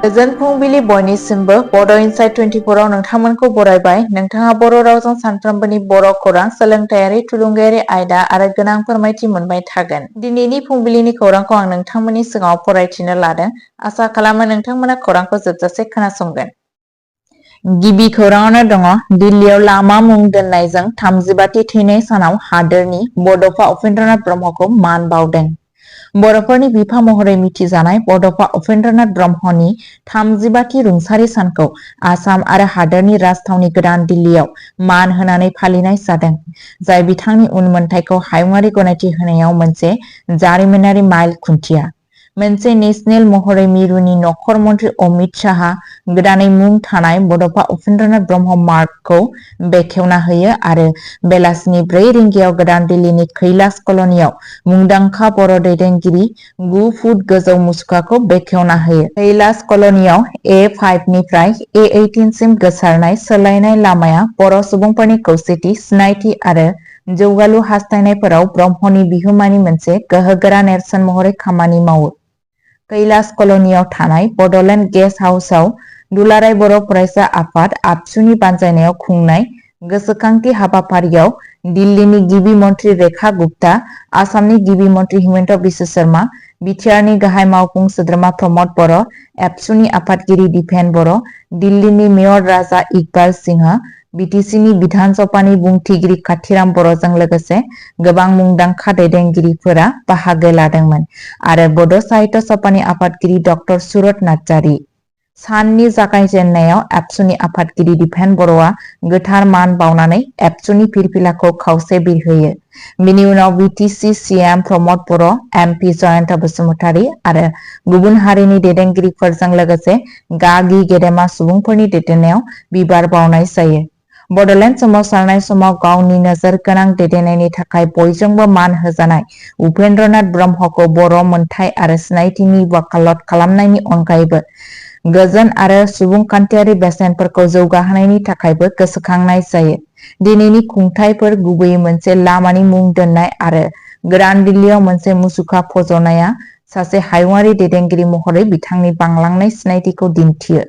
गोजोन फुंबिलि बयनिसिमबो बड' इनसाइट 24 आव नोंथांमोनखौ बरायबाय। नोंथाङा बर' रावजों सानफ्रोमबोनि बर' खौरां, सोलोंथायारि, थुलुंगायारि आयदा आरो गोनां फोरमायथि मोनबाय थागोन। दिनैनि फुंबिलिनि खौरांखौ आं नोंथांमोननि सिगाङाव फरायथिनो लादों। आसा खालामो नोंथांमोना खौरांखौ जोबजासे खोनासंगोन। गिबि खौराङावनो दङ दिल्लीयाव लामा मुं दोननायजों 35थि थैनाय सानाव हादोरनि बड'फा उपेन्द्रनाथ ब्रह्मखौ मान बावदों। बर'फोरनि बिफा महरै मिथिजानाय बड'फा उपेन्द्रनाथ ब्रह्मनि 35थि रुंसारि सानखौ आसाम आरो हादोरनि राजथावनि गोदान दिल्लीयाव मान होनानै फालिनाय जादों, जाय बिथांनि उनमोनथाइखौ हायुङारि गनायथि होनायाव मोनसे जारिमिनारि माइल खुन्थिया। मोनसे नेशनेल महरै मिरुनि नखर मन्त्रि अमित शाहआ गोदानै मुं थानाय बड'फा उपेन्द्रनाथ ब्रह्म मार्गखौ बेखेवना होयो आरो बेलासिनि 4 रिंगायाव गोदान दिल्लीनि कैलाश कल'नियाव मुंदांखा बर' दैदेनगिरि 9 फुट गोजौ मुसुखाखौ बेखेवना होयो। कैलाश कल'नियाव A5 निफ्राय A18 सिम गोसारनाय सोलायनाय लामाया बर' सुबुंफोरनि खौसेथि, सिनायथि आरो जौगालु हास्थायनायफोराव ब्रह्मनि बिहोमानि मोनसे गोहोगोरा नेरसोन महरै खामानि मावो। कैलाश कल'नियाव थानाय बड'लेण्ड गेस्ट हाउसआव दुलाराय बर' फरायसा आफाद आबसुनि बानजायनायाव खुंनाय गोसोखांथि हाबाफारियाव दिल्लीनि गिबि मन्त्रि रेखा गुप्ता, आसामनि गिबि मन्त्रि हिमन्त बिश्व शर्मा, बिटिआरनि गाहाय मावफुं सोद्रोमा प्रमद बर', एबसुनि आफादगिरि दिपेन बर', दिल्लीनि मेयर राजा इकबाल सिंह, बिटिसिनि बिधान सभानि बुंथिगिरि काथिराम बर'जों लोगोसे गोबां मुंदांखा दैदेनगिरिफोरा बाहागो लादोंमोन आरो बड' साहित्य सभानि आफादगिरि डक्टर सुरत नार्जारि। साननि जागायजेननायाव एबसुनि आफादगिरि दिपेन बर'आ गोथार मान बावनानै एबसुनि फिरफिलाखौ खावसे बिरहोयो। बिनि उनाव बिटिसि सिएम प्रमद बर', एमपि जयन्त बसुमतारी आरो गुबुन हारिनि दैदेनगिरिफोरजों लोगोसे गागि गेदेमा सुबुंफोरनि दैदेननायाव बिबार बावनाय जायो। बड'लेण्ड सोमावसारनाय समाव गावनि नोजोर गोनां दैदेननायनि थाखाय बयजोंबो मान होजानाय उपेन्द्रनाथ ब्रह्मखौ बर' मोनथाइ आरो सिनायथिनि वकालत खालामनायनि अनगायैबो गोजोन आरो सुबुंखान्थियारि बेसेनफोरखौ जौगाहोनायनि थाखायबो गोसोखांनाय जायो। दिनैनि खुंथायफोर, गुबैयै मोनसे लामानि मुं दोननाय आरो गोदान दिल्लीयाव मोनसे मुसुखा फज'नाया सासे हायुङारि दैदेनगिरि महरै बिथांनि बांलांनाय सिनायथिखौ दिन्थियो।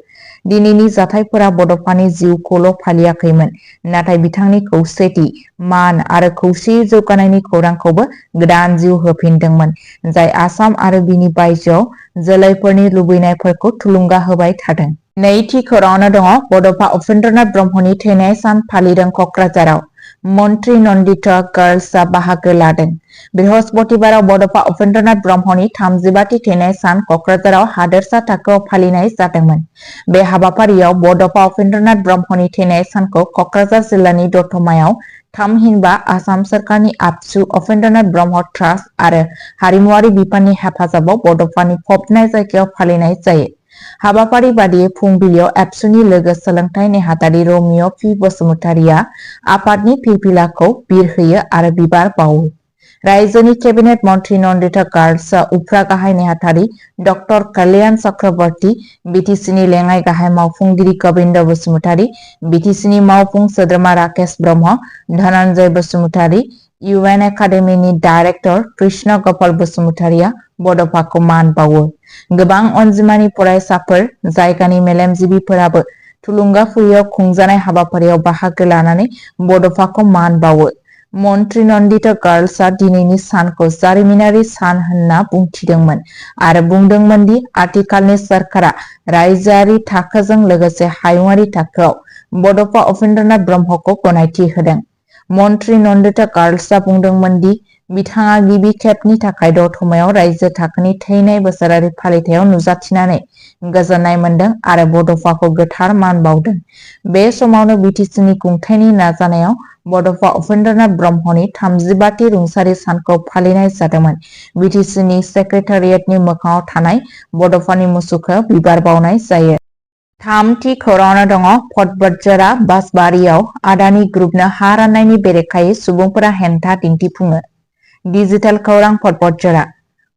दिनैनि जाथायफोरा बड'फानि जिउखौल' फालियाखैमोन, नाथाय बिथांनि खौसेथि, मान आरो खौसेयै जौगानायनि खौरांखौबो गोदान जिउ होफिनदोंमोन, जाय आसाम आरो बिनि बायजोआव जोलैफोरनि लुबैनायफोरखौ थुलुंगा होबाय थादों। नैथि खौराङावनो दङ बड'फा उपेन्द्रनाथ ब्रह्मनि थैनाय सान फालिदों कक्राझाराव। मन्त्रि नन्दिता गार्लसआ बाहागो लादों। बृहस्पतिबाराव बड'फा उपेन्द्रनाथ ब्रह्मनि 35थि थैनाय सान कक्राझाराव हादोरसा थाखोआव फालिनाय जादोंमोन। बे हाबाफारियाव बड'फा उपेन्द्रनाथ ब्रह्मनि थैनाय सानखौ कक्राझार जिल्लानि दतमायाव थामहिनबा आसाम सोरखारनि आबसु उपेन्द्रनाथ ब्रह्म ट्रास्ट आरो हारिमुवारि बिफाननि हेफाजाबाव बड'फानि फबनाय जायगायाव फालिनाय जायो। हाबाफारि बादियै फुंबिलियाव एबसुनि लोगो सोलोंथाइ नेहाथारि रमिय' पि बसुमतारीआ आफादनि फिरफिलाखौ बिरहोयो आरो बिबार बावो। रायजोनि केबिनेट मन्त्रि नन्दिता गार्लसआ उफ्रा गाहाय नेहाथारि डक्टर कल्याण चक्रवर्ती, बिटिसिनि लेङाइ गाहाय मावफुंगिरि गबिन्द बसुमतारी, बिटिसिनि मावफुं सोद्रोमा राकेश ब्रह्म, धनन्जय बसुमतारी, इउएन एकाडेमिनि डाइरेक्टर कृष्ण गपाल बसुमतारीआ बड'फाखौ मान बावो। गोबां अनजिमानि फरायसाफोर, जायगानि मेलेमजिबिफोराबो थुलुंगाफुरियाव खुंजानाय हाबाफारियाव बाहागो लानानै बड'फाखौ मान बावो। मन्त्रि नन्दिता गार्लसआ दिनैनि सानखौ जारिमिनारि सान होनना बुंथिदोंमोन आरो बुंदोंमोन दि आथिखालनि सोरखारा रायजोआरि थाखोजों लोगोसे हायुङारि थाखोआव बड'फा उपेन्द्रनाथ ब्रह्मखौ गनायथि होदों। मन्त्रि नन्दिता गार्लसआ बुंदोंमोन दि बिथाङा गिबि खेबनि थाखाय दतमायाव रायजो थाखोनि थैनाय बोसोरारि फालिथायाव नुजाथिनानै गोजोननाय मोनदों आरो बड'फाखौ गोथार मान बावदों। बे समावनो बिटिसिनि खुंथायनि नाजानायाव बड'फा उपेन्द्रनाथ ब्रह्मनि 35थि रुंसारि सानखौ फालिनाय जादोंमोन। बिटिसिनि सेक्रेटारियेटनि मोखाङाव थानाय बड'फानि मुसुखायाव बिबार बावनाय जायो। थामथि खौराङावनो दङ फटबटजरा बासबारियाव आदानि ग्रुपनो हा राननायनि बेरेखायै सुबुंफोरा हेंथा दिन्थिफुङो। डिजिटेल खौरां फटबटजरा।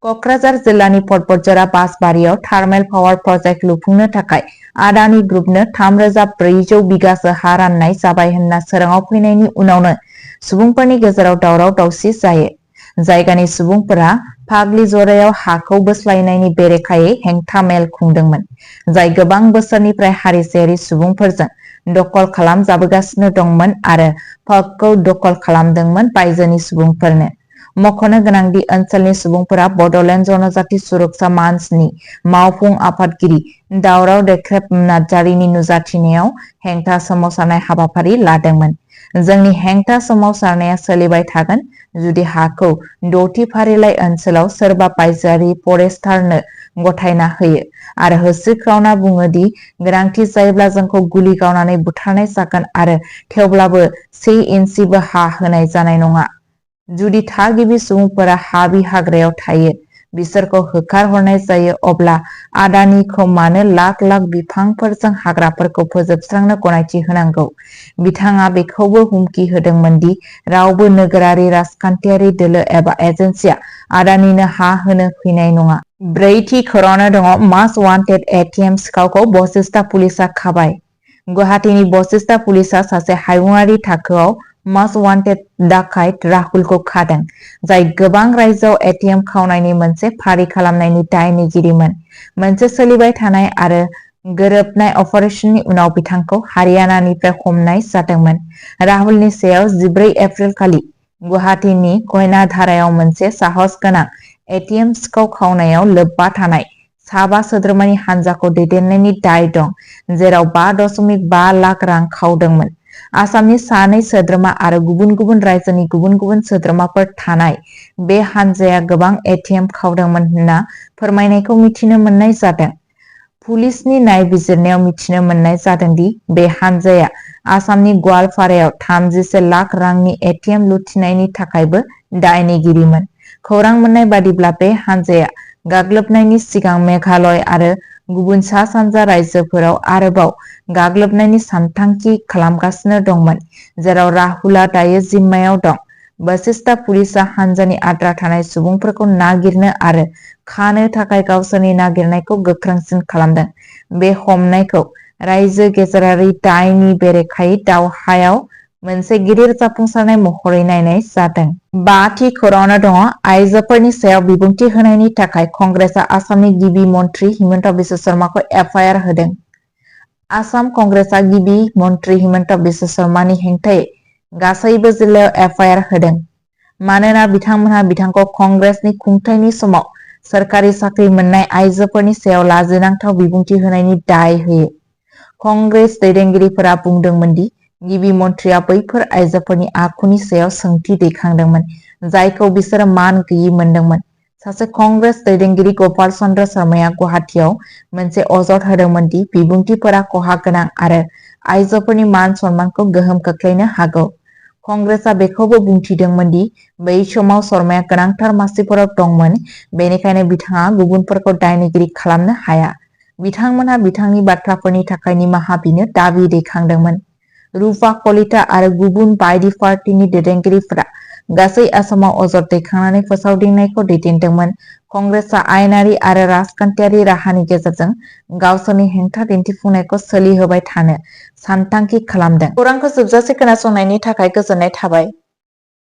कक्राझार जिल्लानि फटबटजरा बासबारियाव थार्मेल पावार प्रजेक्ट लुफुंनो थाखाय आदानि ग्रुपनो 3400 बिगासो हा राननाय जाबाय होनना सोराङाव फैनायनि उनावनो सुबुंफोरनि गेजेराव दावराव दावसि जायो। जायगानि सुबुंफोरा फाग्लि जरायाव हाखौ बोस्लायनायनि बेरेखायै हेंथा मेल खुंदोंमोन, जाय गोबां बोसोरनिफ्राय हारिसायारि सुबुंफोरजों दखल खालामजाबोगासिनो दंमोन आरो पार्कखौ दखल खालामदोंमोन बायजोनि सुबुंफोरनो। मख'नो गोनांदि ओनसोलनि सुबुंफोरा बड'लेण्ड जनजाति सुरक्षा मानचनि मावफुं आफादगिरि दावराव देख्रेब नार्जारिनि नुजाथिनायाव हेंथा सोमावसारनाय हाबाफारि लादोंमोन। जोंनि हेंथा सोमावसारनाया सोलिबाय थागोन जुदि हाखौ 6थि फारिलाइ ओनसोलाव सोरबा बायजोआरि फरेस्टारनो गथायना होयो आरो होस्रिख्रावना बुङो दि गोनांथि जायोब्ला जोंखौ गुलि गावनानै बुथारनाय जागोन आरो थेवब्लाबो 1 इन्सिबो हा होनाय जानाय नङा। जुदि थागिबि सुबुंफोरा हाबि हाग्रायाव थायो, बिसोरखौ होखारहरनाय जायो, अब्ला आदानिखौ मानो लाख लाख बिफांफोरजों हाग्राफोरखौ फोजोबस्रांनो गनायथि होनांगौ? बिथाङा बेखौबो हुमखि होदोंमोन दि रावबो नोगोरारि राजखान्थियारि दोलो एबा एजेन्सिया आदानिनो हा होनो फैनाय नङा। 4थि खौराङाव दङ मास्ट वान्टेड एटिएम सिखावखौ बशिष्टा पुलिसआ खाबाय। गुवाहाटीनि बशिष्टा पुलिसआ सासे हायुंआरि थाखोआव मास्ट वान्टेड डाकाइत राहुलखौ खादों, जाय गोबां रायजोआव एटिएम खावनायनि मोनसे फारि खालामनायनि दायनिगिरिमोन। मोनसे सोलिबाय थानाय आरो गोरोबनाय अपारेशननि उनाव बिथांखौ हारियानानिफ्राय हमनाय जादोंमोन। राहुलनि सायाव 14 एप्रिल खालि गुवाहाटीनि कयनाधारायाव मोनसे साहस गोनां एटिएम सिखाव खावनायाव लोब्बा थानाय 7 सोद्रोमानि हानजाखौ दैदेननायनि दाय दं, जेराव 5.5 लाख रां खावदोंमोन। आसामनि 2 सोद्रोमा आरो गुबुन गुबुन रायजोनि गुबुन गुबुन सोद्रोमाफोर थानाय बे हानजाया गोबां एटिएम खावदोंमोन होनना फोरमायनायखौ मिथिनो मोननाय जादों। पुलिसनि नायबिजिरनायाव मिथिनो मोननाय जादों दि बे हानजाया आसामनि गवालपारायाव 31 लाख रांनि एटिएम लुथिनायनि थाखायबो दायनिगिरिमोन। खौरां मोननाय बादिब्ला बे हानजाया गाग्लोबनायनि सिगां मेघालय आरो गुबुन सा-सानजा रायजोफोराव आरोबाव गाग्लोबनायनि सानथांखि खालामगासिनो दंमोन, जेराव राहुलआ दायो जिम्मायाव दं। बशिष्टा पुलिसआ हानजानि आद्रा थानाय सुबुंफोरखौ नागिरनो आरो खानो थाखाय गावसोरनि नागिरनायखौ गोख्रोंसिन खालामदों। बे हमनायखौ रायजो गेजेरारि दायनि बेरेखायै दावहायाव मोनसे गिदिर जाफुंसारनाय महरै नायनाय जादों। 5थि खौराङाव दङ आइजोफोरनि सायाव बिबुंथि होनायनि थाखाय कंग्रेसआ आसामनि गिबि मन्थ्रि हिमन्त बिश्व शर्माखौ एफआइआर होदों। आसाम कंग्रेसआ गिबि मन्थ्रि हिमन्त बिश्व शर्मानि हेंथायै गासैबो जिल्लायाव एफआइआर होदों, मानोना बिथांमोनहा बिथांखौ कंग्रेसनि खुंथायनि समाव सोरखारि साख्रि मोननाय आइजोफोरनि सायाव लाजिनांथाव बिबुंथि होनायनि दाय होयो। कंग्रेस दैदेनगिरिफोरा बुंदोंमोन दि गिबि मन्थ्रिया बैफोर आइजोफोरनि आखुनि सायाव सोंथि दैखांदोंमोन, जायखौ बिसोरो मान गैयै मोनदोंमोन। सासे कंग्रेस दैदेनगिरि गपाल चन्द्र शर्माया गुवाहाटीआव मोनसे अजद होदोंमोन दि बिबुंथिफोरा खहा गोनां आरो आइजोफोरनि मान सन्मानखौ गोहोम खोख्लैनो हागौ। कंग्रेसआ बेखौबो बुंथिदोंमोन दि बै समाव शर्माया गोनांथार मासिफोराव दंमोन, बेनिखायनो बिथाङा गुबुनफोरखौ दायनिगिरि खालामनो हाया। बिथांमोनहा बिथांनि बाथ्राफोरनि थाखाय निमाहा बिनो दाबि दैखांदोंमोन। रुपा कलिता आरो गुबुन बायदि पार्टीनि दैदेनगिरिफोरा गासै आसामाव अजद दैखांनानै फोसावदिंनायखौ दैदेनदोंमोन। कंग्रेसआ आयेनारि आरो राजखान्थियारि राहानि गेजेरजों गावसोरनि हेंथा दिन्थिफुंनायखौ सोलिहोबाय थानो सानथांखि खालामदों। खौरांखौ जोबजासे खोनासंनायनि थाखाय गोजोननाय थाबाय।